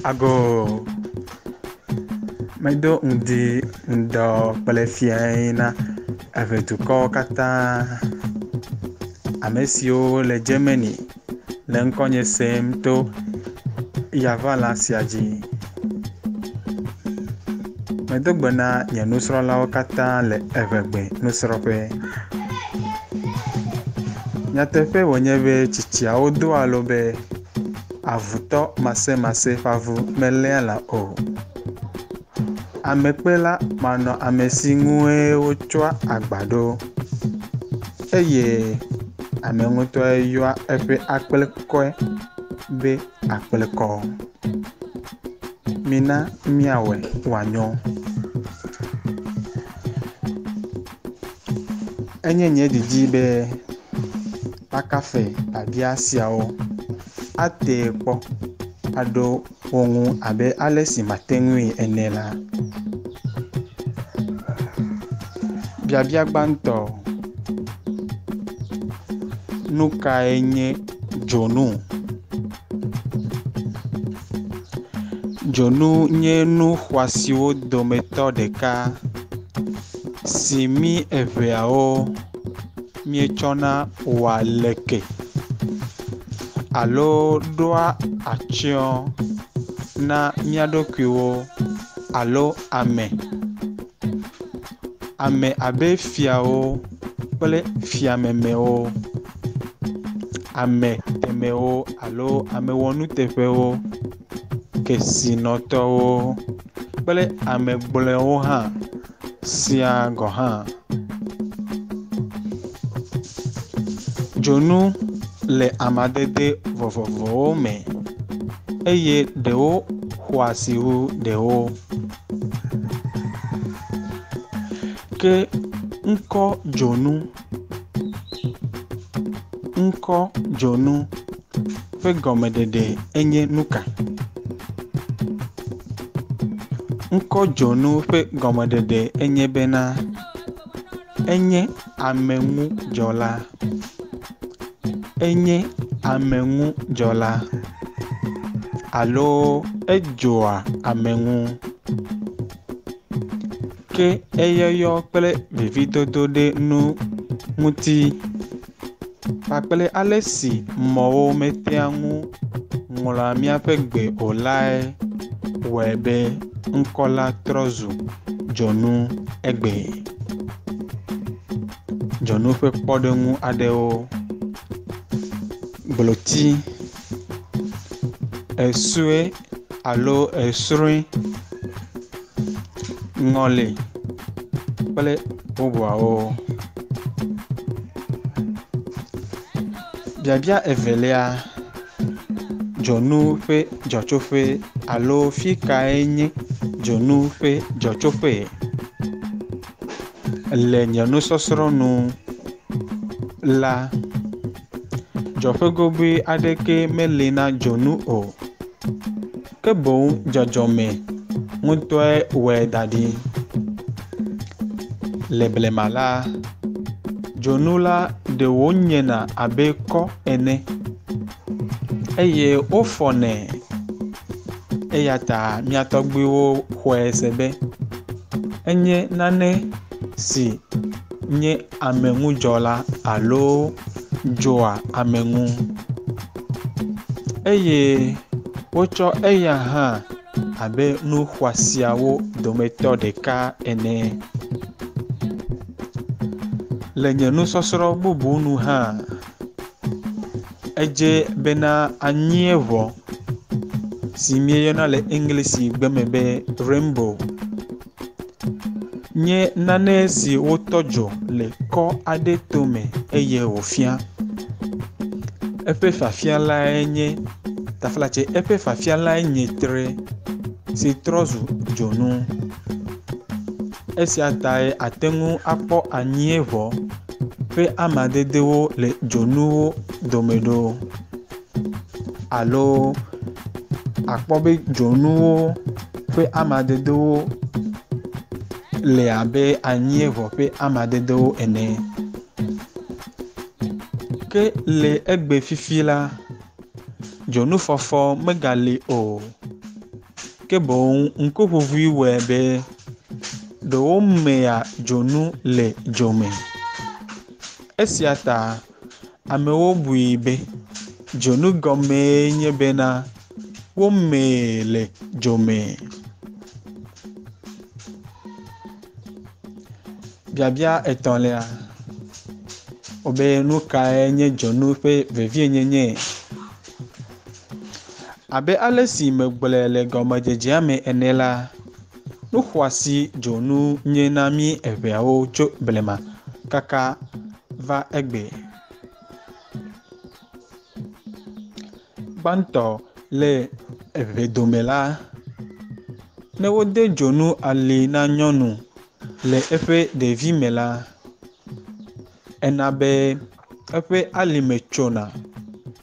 Ago. Medo ŋdi ŋdɔ kple fiae na eʋedukɔwo katã. Ame siwo le Germany le ŋkɔnye sem to yaʋala sia dzi. Medo gbe na nye nusrɔ̃lawo katã le Eʋegbe nusrɔ̃ƒe. Nyateƒe wònye be tsitsiawo doa lo be avutɔ masemase ƒe avu meléa lã o. Amekpela manɔ amesi ŋue wotsɔa agba ɖo eye ame ŋutɔe yɔa eƒe akplẽkɔe be akplẽkɔ. Mina míawɔe wòanyo. Enye nye didi be makafe biabia siawo atee kpɔ aɖo wo ŋu abe ale si mate ŋui ene la. Biabia gbãtɔ, nu kae nye dzonu? Dzonu nye nu xɔasiwo dometɔ ɖeka si mí Eʋeawo míetsɔna wɔa leke alo ɖoa atsyɔ̃ na mía ɖokuiwo alo ame. Ame abe fiawo kple fiamemewo, ametemewo alo amewɔnuteƒewo, kesinɔtɔwo kple ame gblɔewo hã siaa gɔ̃ hã. Dzonu le amadede vovovowo me eye ɖewo xɔ asi wu ɖewo. Ke ŋkɔ dzonu, ŋkɔ dzonu ƒe gɔmeɖeɖe enye nu ka? Ŋkɔ dzonu ƒe gɔmeɖeɖe enye bena enye ameŋudzɔla. Enye ameŋudzɔla alo edzɔa ame ŋu. Ke eyɔyɔ kple vividodo ɖe nu ŋuti kpakple ale si mɔwo metea ŋu ŋlɔa míaƒe gbe o lae wɔe be ŋkɔ la trɔ zu dzonu egbe. Dzonu ƒe kpɔɖeŋu aɖewo, gbloti, esɔe alo esrɔe, ŋɔli kple bubuawo. Biabia evelia, dzonu ƒe dzɔtsoƒe alo fi kae nye dzonu ƒe dzɔtsoƒe? Le nye nusɔsrɔ̃ nu la, dzɔƒe goboe aɖeke meli na dzonu o. Ke boŋ dzɔdzɔme ŋutɔe wɔe da ɖi. Le blema la, dzonu la ɖe wònyena abe kɔ ene eye wofɔnɛ eya ta mía tɔgbuiwo xɔe se be enye nane si nye ameŋudzɔla alo dzɔa ame ŋu eye wotsɔ eya hã abe nu xɔasiawo dometɔ ɖeka ene. Le nye nusɔsrɔ̃ bubu nu hã, edze bena anyieʋɔ si míeyɔna le Eŋlisigbe me be rainbow nye nane si wotɔ dzo le kɔ aɖe tome eye wòfia. Eƒe fiafia lae nye taflatse eƒe fiafia lae nye tre si trɔ zu dzonu. Esia tae àte ŋu akpɔ anyieʋɔ ƒe amadedewo le dzonuwo dome ɖo alo akpɔ be dzonuwo ƒe amadedewo le abe anyieʋɔ ƒe amadedewo ene. Ke le egbe fifi la, dzonufɔfɔ megali o. Ke boŋ ŋkuʋuʋui wɔe be ɖewo mea dzonu le dzome. Esia ta amewo bui be dzonu gɔmee nye bena womee le dzome. Biabia etɔ̃lia wobe nu kae nye dzonu ƒe vevienyenye? Abe ale si megblɔe le gɔmedzedzea me ene la, nu xɔasi dzonu nye na mí Eŋeawo tso blema kaka va egbe. Gbãtɔ le Eŋe dome la, ne wode dzonu ali na nyɔnu le eƒe ɖevime la, ena be eƒe alime tsona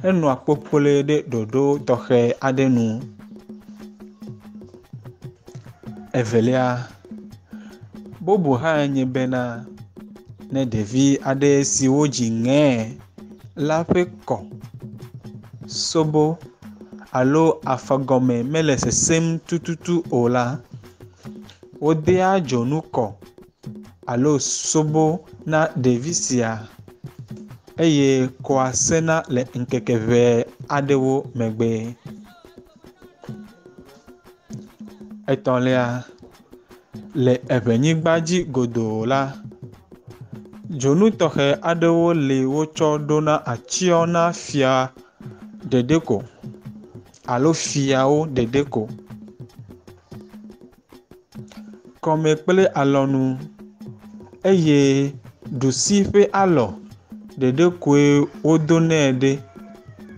henɔa kpokploe ɖe ɖoɖo tɔxɛ aɖe nu. Evelia, bubu hãe nye bena ne ɖevi aɖe si wodzi ŋee la ƒe kɔ, sobo alo afɔgɔme mele sesẽm tututu o la, wodea dzonu kɔ alo sobo na ɖevi sia eye kɔa sẽna le ŋkeke ŋɛ aɖewo megbe. Etɔ̃lia, le Eŋenyigba dzi godoo la, dzonu tɔxɛ aɖewo li wotsɔ ɖona atsyɔ na fia ɖeɖe ko alo fiawo ɖeɖe ko. Kɔme kple alɔnu eye ɖusi ƒe alɔ ɖeɖe koe wodonɛ ɖe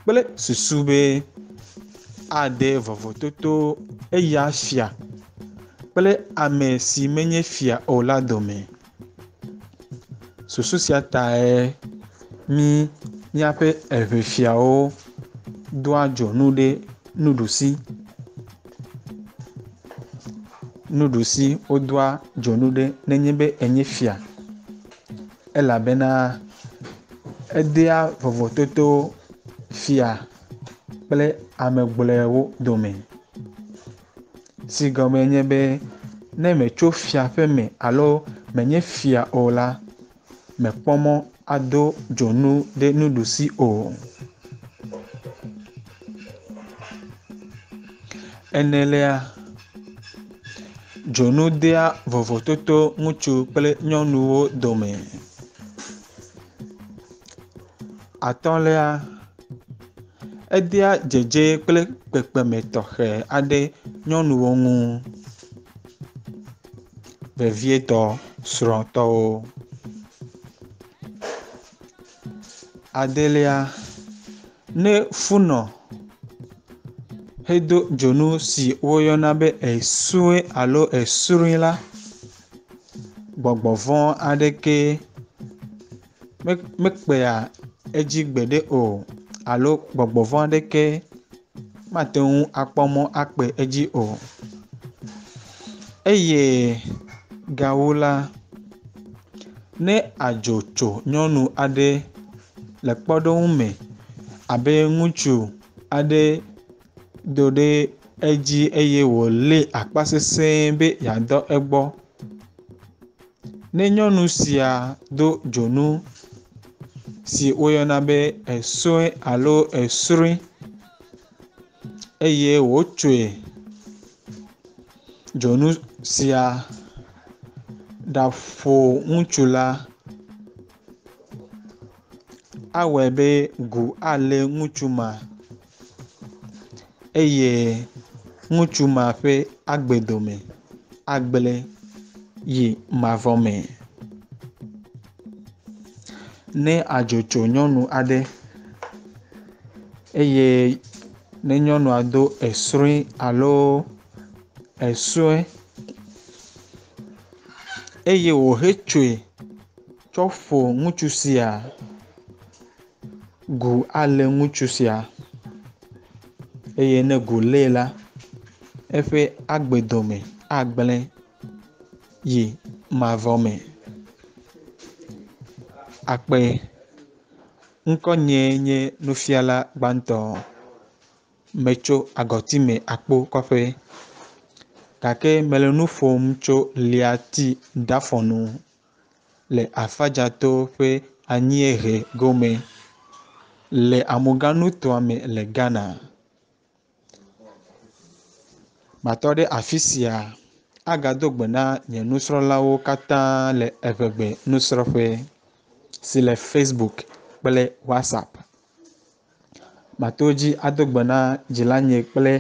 kple susu be ade vovototo eya fia kple ame si menye fia o la dome. Susu sia tae mí míaƒe Eŋefiawo doa dzonu ɖe nuɖusi. Nuɖusi wodoa dzonu ɖe nenye be enye fia elabena edea vovototo fia kple ame gblɔewo dome. Si gɔme nye be ne mètso fiaƒeme alo menye fia o la, mèkpɔ mɔ ado dzonu ɖe nuɖusi o. Enelia, dzonu dea vovototo ŋutsu kple nyɔnuwo dome. Atɔ̃lia, edea dzedze kple kpekpeme tɔxɛ aɖe nyɔnuwo ŋu, vevietɔ srɔ̃tɔwo. Adelia, ne funɔ hedo dzonu si woyɔna be esue alo esrui la, gbɔgbɔ vɔ̃ aɖeke mekpea edzi gbeɖe o alo gbɔgbɔ vɔ̃ aɖeke mate ŋu akpɔ mɔ akpe edzi o. Eye gawu la, ne adzo tso nyɔnu aɖe le kpɔɖeŋu me abe ŋutsu aɖe do ɖe edzi eye wòlée akpasesẽe be yeadɔ egbɔ. Ne nyɔnu sia do dzonu si woyɔna be esue alo esrui eye wòtsoe dzonu sia ɖaƒo ŋutsu la, awɔe be gu alé ŋutsu ma eye ŋutsu ma ƒe agbe dome agblẽ yi mavɔ me. Ne adzo tso nyɔnu aɖe eye ne nyɔnua do esrui alo esue eye wòhetsoe tsɔ ƒo ŋutsu sia, gu alé ŋutsu sia eye ne gu lée la, eƒe agbe dome agblẽ yi mavɔ me. Akpe, ŋkɔnyee nye nufiala gbãtɔ. Metso Agɔtime Akpo kɔƒe. Gake mele nu ƒom tso Liati Dafɔnu le Afadzato ƒe anyiehe gome le Amuga nutoa me le Ghana. Matɔ ɖe afi sia agado gbe na nye nusrɔ̃lawo katã le Eʋegbe nusrɔ̃ƒe si le Facebook kple WhatsApp. Mato edzi ado gbe na dzilanye kple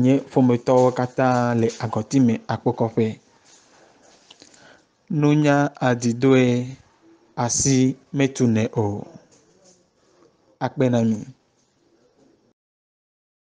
nye ƒometɔwo katã le Agɔtime Akpokɔƒe. Nunya adidoe, asi metunɛ o. Akpe na mi.